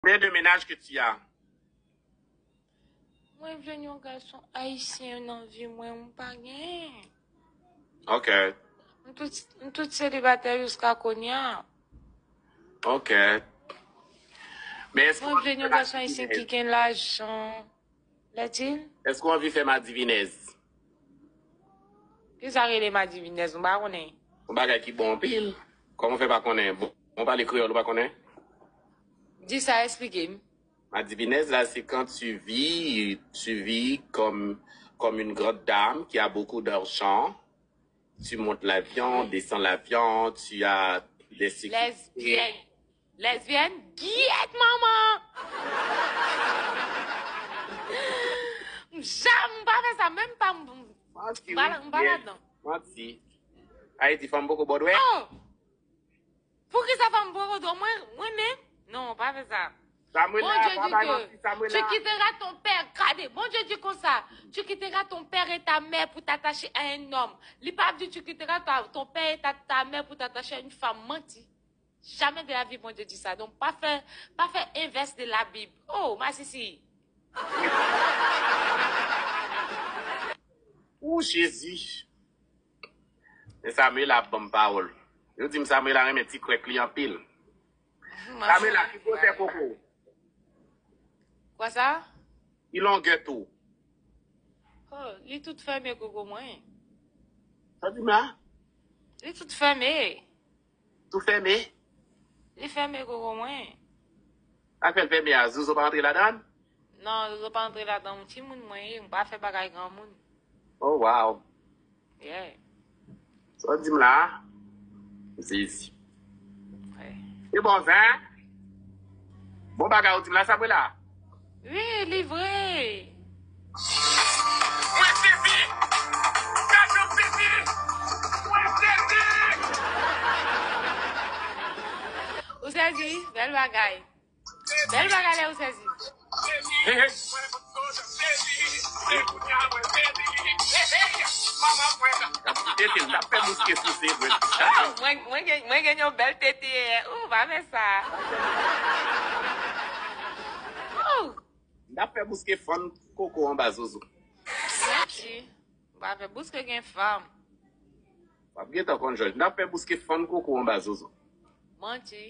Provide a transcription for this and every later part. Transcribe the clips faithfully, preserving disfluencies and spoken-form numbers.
Combien de ménages que tu as? Mwen vle yon gason ayisyen nan vi mwen, m pa gen. Ok. M tout, m tout selibatè jiska kounye a. Ok. Men èske Mwen vle yon gason ayisyen ki gen lajan. Lè di l, èske w anvi fè madivinèz? Ki sa rele madivinèz? M pa konnen. Yon bagay ki bon anpil. Kòman w fè pa konnen? Bon, ou pale kreyòl, ou pa konnen? Di sa, eksplike m. Madivinèz, là, c'est quand tu vis, tu vis comme, comme une grande dame qui a beaucoup d'argent. Tu montes l'avion, descends l'avion, tu as des sécurités. Lesbyèn. Lesbyèn? Gyèt manman! M janm pa fè sa, menm pa m. Manti, M pa wi, la- m pa yes. Ladan. Manti. Ayiti, fanm poko bòdwè. Oh! Pou ki sa fanm poko dwè? Mwen, mwen menm? Non, pa fè sa. Samuela, Bondye pa di bay ke manti, Samuela. Tu quitteras ton père, gade, Bondye di konsa, tu quitteras ton père et ta mère pour t'attacher à un homme. Li pa di tu quitteras ta- ton père et ta, ta mère pour t'attacher à une femme, manti. Jamais de la vie Bondye di sa. Donk pa fè, pa fè envès de la Bib. Oh, masisi. Ou Jezi. Men Samuela ap ban m pawòl. Yo di m Samuela renmen ti krèk li anpil. Samuela, ki gwosè koko w? Kwa sa? Ki longè tou? Oh, li tout fèmen koko mwen. Sa di m la? Li tout fèmen. Tout fèmen? Li fèmen koko mwen. Sa k fè l fèmen a, Zozo pa antre ladan l? Non, Zozo pa antre ladan, m timoun mwen ye, m pa fè bagay granmoun. Oh, wow. Yeah. Sa w di m la? Zizi. Ouais. E bon, zen? Bon bagay ou di m la, Samuela? Wi, li vre. Mwen sezi! Gade m sezi! Mwen sezi! Ou sezi, bèl bagay. Bèl bagay lè ou sezi. Hey, hey. Tete, n ap fè bouske sou se vre. Mwen, mwen, gen- mwen gen yon bèl tete. Ou pa fè sa. Ou, N ap fè bouske fann koko anba Zozo. Manti. Ou pa fè bouske gen fanm. W ap gentan konn jòj. N ap fè bouske fann koko anba Zozo. Manti.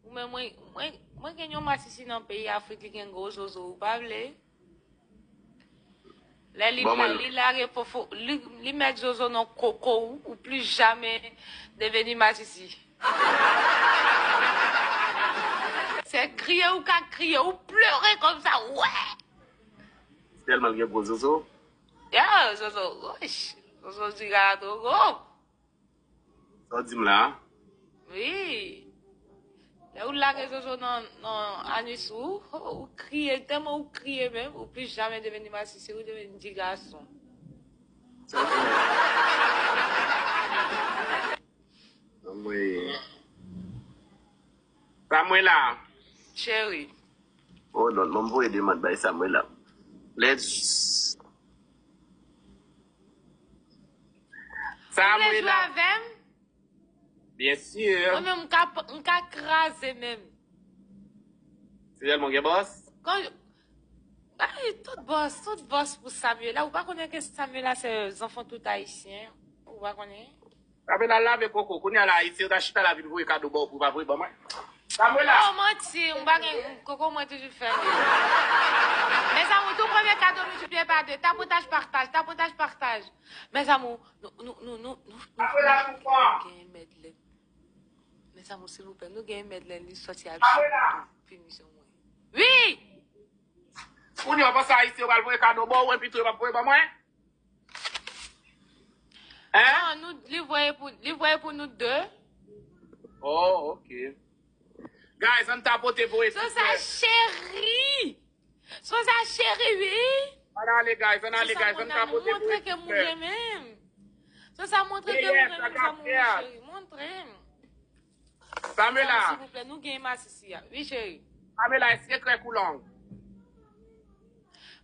Ou men mwen, mwen, mwen gen yon masisi nan peyi Afrik, li gen gwo zozo. Ou pa vle? Lè li, Bon, mwen- li lage fofo, li, li mèt zozo nan koko ou, ou pli jamè deveni masisi. Se kriye ou ka kriye, ou plere konsa, wè! Tèlman l gen gwo zozo. Ya, zozo, woy, zozo di gala two gwo. Sa w di m la? Wi. Lè ou lage zozo nan, nan anis ou, ho, ou kriye, tèlman ou kriye menm, ou pli jamè deveni masisi, ou deveni ti gason. Sa w di m la? Anmwey. Samuela. Cheri. Oh non, mwen voye demann bay Samuela. Let's. Ou vle jwe Samuela. Avè m? Byen si. Mwen menm, m ka, m ka kraze menm. Se tèlman gen bòs? Kan, ay, tout bòs, tout bòs pou Samuela. Ou pa konnen ke Samuela se zanfan tout ayisyen? Ou pa konnen? Samuela lave koko. Kounye a la, Ayiti, yo ta chita la vin voye kado ba w pou w pa voye ban mwen. Samuela! Oh, manti, m pa gen koko mwen toujou fèmen. Mes amours, tou premye kado miltipliye pa de. Tapotaj, pataj, tapotaj, pataj. Mes amours, nou, nou, nou, nou, nou, nou, Samuela, nou, poukwa? Nou gen Medlèn. Mes amours, silvouplè, nou gen Medlèn, li sòti al Samuela! Pinisyon mwen. Wi! Kounye a, w panse Ayiti, yo pral voye kado ba w, epi tou yo p ap voye ban mwen? Hein? Non, nou, li voye pou, li voye pou nou de. Oh, ok. Guys, ann tapote voye Sosa cheri! Sosa cheri, wi! Ann ale, guys, ann ale, Sosa, guys, mon ann amour, tapote montre voye ke moun renmen m. Sosa, montre ke Yes, moun renmen I got m, that. Cheri. Montre m. Samuela, Silvouplè, nou gen masisi a. Wi, cheri. Samuela, èske krèk ou long?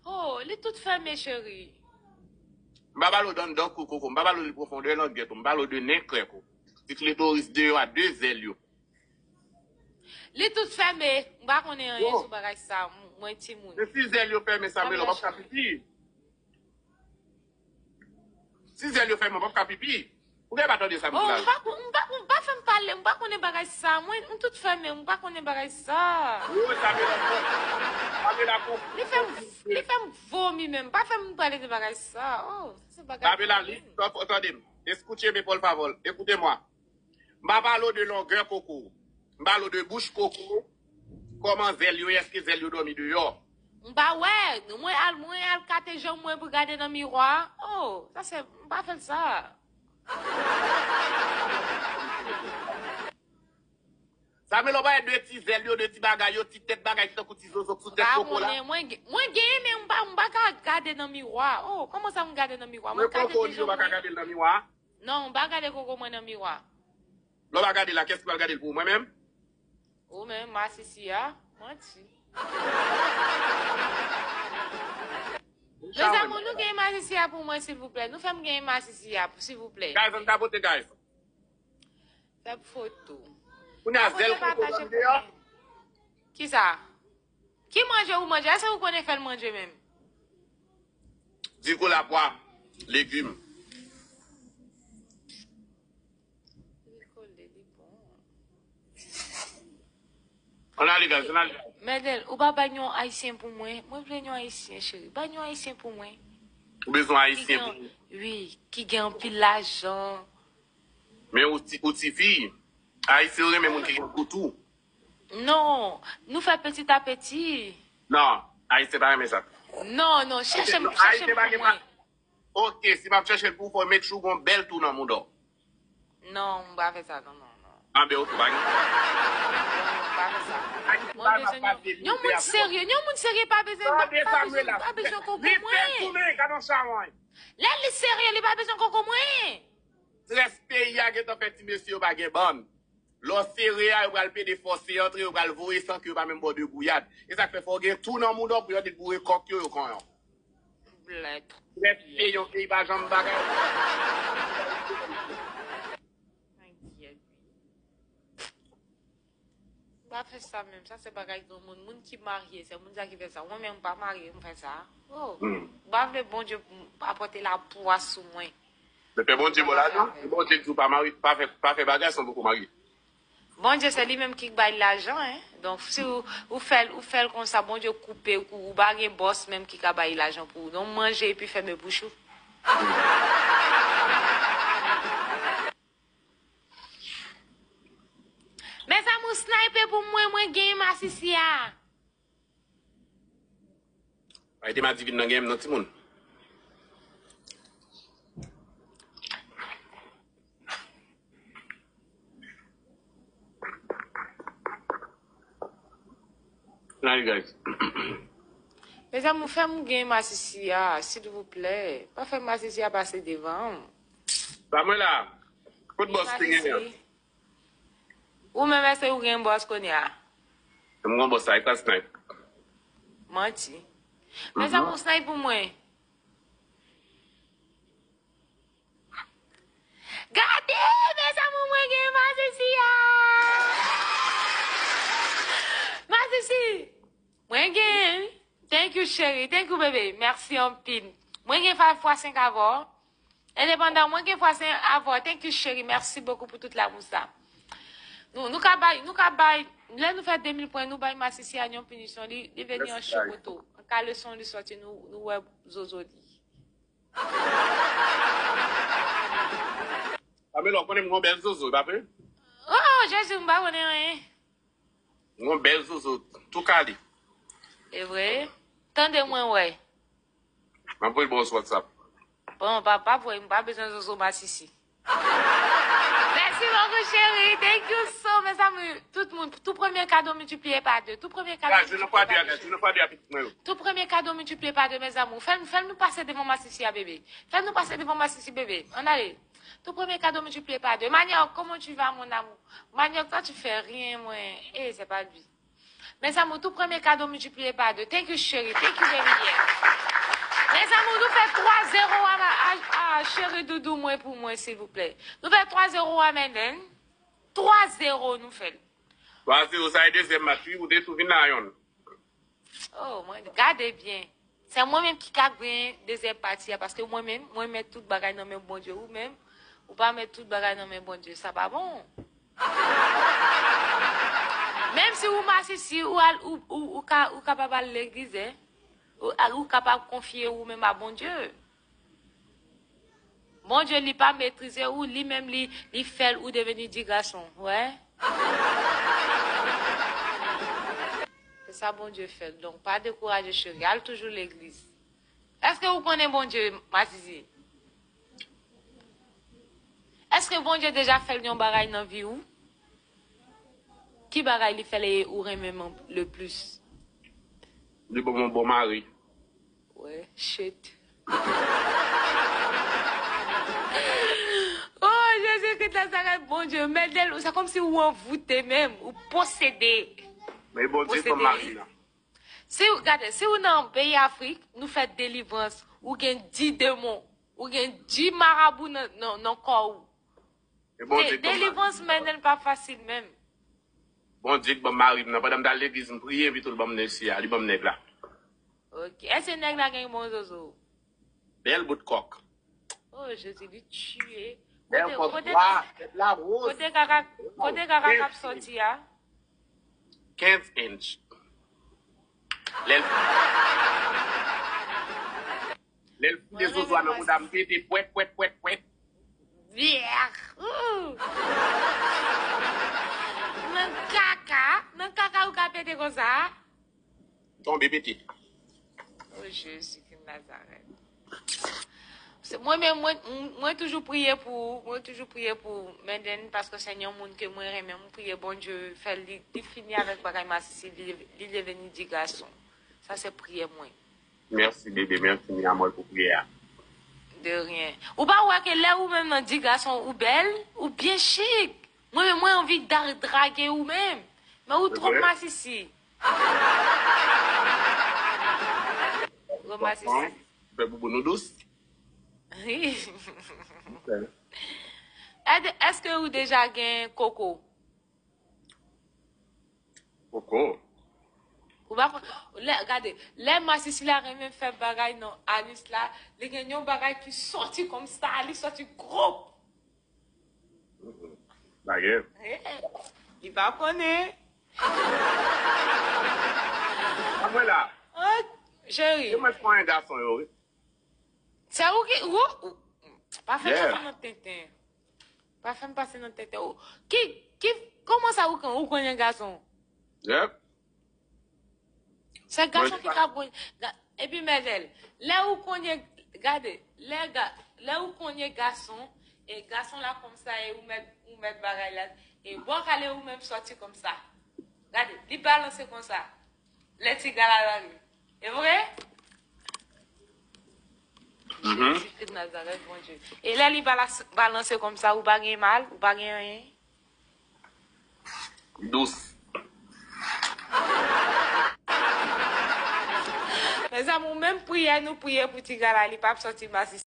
Oh, li tout fèmen, cheri. M pa pale w dan, dan kou koko, m pa pale w de pwofondè langèt ou, m pale w de nen krèk ou. Ti klitoris de yo a de zèl yo. Li tout fèmen. M pa konnen anyen sou bagay sa. Mwen timoun. Men si zèl yo fèmen, Samuela, w p ap ka pipi. Si zèl yo fèmen, w p ap ka pipi. Ou gen pa tande sa m di la? M pa, m pa, m pa fè m pale, m pa konnen bagay sa. Mwen, m tout fèmen, m pa konnen bagay sa. Wi, Samuela, Samuela, Li fè m, li fè m vomi menm. Pa fè m pale de bagay sa. Oh, sa se bagay Samuela, li, tande m. Escúcheme, por favor. Écoutez-moi. M pa pale w de longè koko. M pale w de bouch koko. Kòman zèl yo ye? Èske zèl yo dòmi deyò? M pa wè. Mwen al, mwen al kate janm mwen pou gade nan miwa. Oh, sa se, m pa fè l sa. Sa men lè w pa wè de ti zèl yo, de ti bagay yo, ti tèt bagay ki tankou ti zozo sou tèt koko la. Mwen, mwen genyen, men m pa, m pa ka gade nan miwa. Oh, kòman sa m gade nan miwa? Mwen kate koko li, yo pa ka gade l nan miwa? Non, m pa gade koko mwen nan miwa. Lè w pa gade la, kiyès ki pral gade l pou ou? Mwen menm? Ou menm, masisi a, manti. Mezanmi, nou gen masisi a pou mwen, silvouplè. Nou fè m gen masisi a, silvouplè. Guys, ann tapote, guys. Fè foto. Kounye a, zèl koko dòmi deyò. Kisa? Ki manje ou manje? Èske ou konnen fè l manje menm? Di kou la pwa, legim. Li kole, li bon. Ann ale, guys, ann ale. Medel, ou pa bay yon ayisyen pou mwen? Mwen vle yon ayisyen, cheri. Bay yon ayisyen pou mwen. Ou bezwen ayisyen pou mwen? Wi, ki gen anpil lajan. Men ou ti, ou tifi. Ayisyen yo renmen moun ki gen gou tou. Non, nou fè petit à petit. Non, ayisyen pa renmen sa. Non, non, chèche m, chèche m pou mwen. Ok, si m ap chèche l pou ou, fò w make sure w gon bèl tou nan mouda w. Non, m pa fè sa, non, non, non. Anben, ok, pa gen. Non, m pa fè sa. Mwen bezwen yon, yon moun serye, yon moun serye pa bezwen, pa bezwen, pa bezwen koko mwen. Lè li serye, li pa bezwen koko mwen. Strès peyi a gentan fè ti mesye yo pa gen bann. Lè w sere a, yo pral pede fòse antre, yo pral voye san ke yo pa menm ba w de gouyad. E sa k fè fò w gen tou nan mouda w pou yo di boure kòk yo, yo konn yo. Blèt. Blèt, se yon peyi pa janm bagay. M pa fè sa menm. Sa se bagay granmoun. Moun ki marye, se moun sa ki fè sa. Mwen menm, m pa marye, m fè sa. Oh. M pa vle Bondye apòte lapwa sou mwen. Men fè Bondye bon lajan. Bondye di w pa marye, pa fè, pa fè bagay san poko marye. Bondye se li menm ki bay lajan, en. Donk, si ou, ou fè l, ou fè l konsa, Bondye koupe kou, ou pa gen bòs menm ki ka bay lajan pou ou. Donk, manje epi fèmen bouch ou. Mezanmi, ou snipe pou mwen, mwen genyen masisi a. Ay, te madivin nan genyen m nan timoun. Ann ale, guys. Mezanmi, fè m gen masisi a, silvouplè. Pa fè masisi a pase devan m. Ba mwen la. Kot bòs ki genyen an? Ou menm, èske ou gen bòs kounye a? M gon bòs sa, e pa snipe. Manti. Mezanmi, ou snipe pou mwen. Gade, mezanmi, mwen gen masisi a. Masisi. Mwen gen. Thank you, cheri. Thank you, bebe. Mèsi anpil. Mwen gen fwa senk avè w. Endepandan, mwen gen fwa senk avè w. Thank you, cheri. Mèsi bokou pou tout lanmou sa. Nou, nou ka bay, nou ka bay, lè nou fè de mil pwen, nou bay masisi a yon pinisyon. Li, li vini an cho moto. An kaleson, li sòti, nou, nou wè zozo li. Pamela, ou konnen m gon bèl zozo, e pa vre? Oh, Jezi, m pa konnen anyen. M gon bèl zozo, tou kale. E vre? Tande mwen wè. M ap voye ba w sou WhatsApp. Bon, pa, pa voye, m pa bezwen zozo masisi. Mèsi bokou, cheri. Thank you so, mezanmi. Tout moun, tou premye kado miltipliye pa de. Tou premye kado miltipliye pa de, cheri. Tou premye kado miltipliye pa de, mezanmi. Fè, fè nou pase devan masisi a, bebe. Fè nou pase devan masisi, bebe. Ann ale. Tout premier cadeau multiplié par deux. Manioc, comment tu vas, mon amour? Manioc, toi, tu fais rien, mwen. Eh, c'est pas lui. Mes amours, tout premier cadeau multiplié par deux. Thank you, chérie. Thank you, baby girl. Mes amours, nou fè twa zewo a, a, a chéri doudou mwen pou mwen, silvouplè. Nou fè twa zewo a Menden. Twa zewo nou fè l. Twa zewo, sa e dezyèm match, wi, ou te tou vin nan yonn. Oh, mwen, gade byen. Se mwen menm ki ka gen dezyèm pati a, paske mwen menm, mwen met tout bagay nan men Bondye. Ou menm, ou pa met tout bagay nan men Bondye. Sa pa bon. Menm si ou masisi, ou, al, ou, ou, ou, ka, ou kapab al legliz, hein? Ou, ou kapab konfye ou menm a Bondye. Bondye, li pa metrize ou, li menm, li, li fè l ou deveni di gason. Wè? Se sa Bondye fè l. Donk, pa dekouraje, cheri. Al toujou legliz. Èske ou konnen Bondye, Masisi? Èske Bondye deja fè l yon bagay nan vi ou? Ki bagay li fè l e ou renmen man- le plis? Li ban m yon bon mari. Wè, shit. Oh, Jezi Kris Nazarèt, Bondye, Mèdèl, se kòmsi ou anvoute menm, ou posede. Men Bondye ban m mari la. Si, gade, si ou nan peyi Afrik, nou fè delivrans, ou gen dis demon, ou gen dis marabou nan, nan, nan kò ou. E Bondye k ban m mari. Delivrans, Mèdèl, pa fasil menm. Bondye k ban m mari m nan. Pandan m t al legliz, m priye, epi tou l ban m mesye a, li ban m nèg la. Ok. Èske nèg la gen bon zozo? Bèl bout kòk. Oh, Jezi, li tiye. Bèl kòk bwa, tèt la woz. Kote kaka, kote kaka k ap sòti a? Kenz inch. Lè l, lè l foule zozo a nan bouda m, pete pwèt, pwèt, pwèt, pwèt. Byè. Ooh. Nan kaka, nan kaka ou ka pete konsa? Tonbe pete. Oh, Jezi de Nazarèt. Se mwen menm, mwen, mwen toujou priye pou ou, mwen toujou priye pou Mèdèn, paske se yon moun ke mwen renmen, mwen priye Bondye fè li, li fini avèk bagay masisi, li, li deveni di gason. Sa se priyè mwen. Mèsi, bebe, mèsi, mi amor, pou priyè a. De rien. Ou pa wè ke lè ou menm nan di gason ou bèl, ou byen chik. Mwen menm, mwen anvi da- drage ou menm. Men ou twòp masisi. Ou masisi. Fè boubou nou dous. Èske ou deja gen koko? Koko. Ou pa konn, lè, gade, lè masisi la renmen fè bagay nan anis la, li gen yon bagay ki sòti konsa, li sòti gwo. Bagay. Eh, li pa konnen. Anmwe la. Oh, cheri. Yo mwen fwen gason yo, wi. Se ou ki, ou, ou, pa fè m pase nan tenten. Pa fè m pase nan tenten. Ou, ki, ki, kòman sa ou konn, ou konnen gason? Yep. Se gason ki ka pran. Epi Mèdèl, lè ou konnen, gade, lè, ga, lè ou konnen gason, e gason la konsa, e ou mèt, ou mèt bagay la, e bò kale ou menm sòti konsa. Gade, li balanse konsa. Lè ti gala la ri. E vre? Jezi Kris Nazarèt, Bondye. E lè li balanse konsa, ou pa gen mal, ou pa gen anyen? Dous. Mezanmi, ou menm priyè nou priye pou ti gala, li p ap sòti masisi.